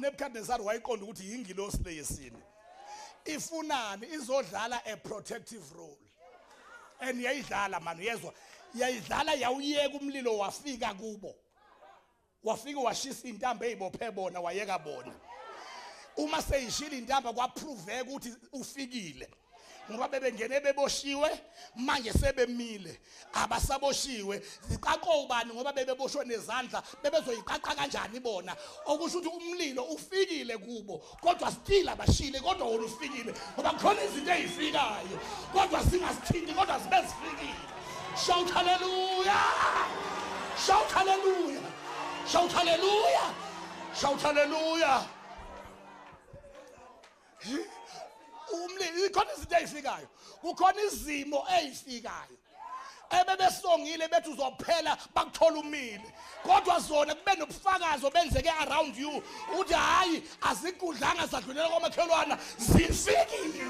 uNebuchadnezzar wayiqonda ukuthi yingilosi leyesine ifunani, izodlala a protective role. And yayidlala mani, uyezwa, yayidlala, yawuyeka umlilo wafika kubo, wafika washisa intambo eyibophe bona, wayeka bona. Uma seyishila intambo kwapruveka ukuthi ufikile, ngoba bebengene beboshiwe, manje sebemile abasaboshiwe. Ziqaqo ubani? Ngoba bebeboshwe nezandla, bebezoyiqaqa kanjani bona? Okusho ukuthi umlilo ufikile kubo, kodwa still abashile, kodwa wona ufikile, ngoba kukhona izinto ezifikayo kodwa singasithinti, kodwa zibe zifikile. Shout hallelujah, shout hallelujah, shout hallelujah, shout hallelujah. Umlilo, ikhona izinto ezifikayo, kukhona izimo ezifikayo ebebesongile bethi uzophela, bakuthola umile, kodwa zona kube nobufakazi obenzeke around you ukuthi hayi, azigudlanga zadlulela kwamakhelwana, zifikile.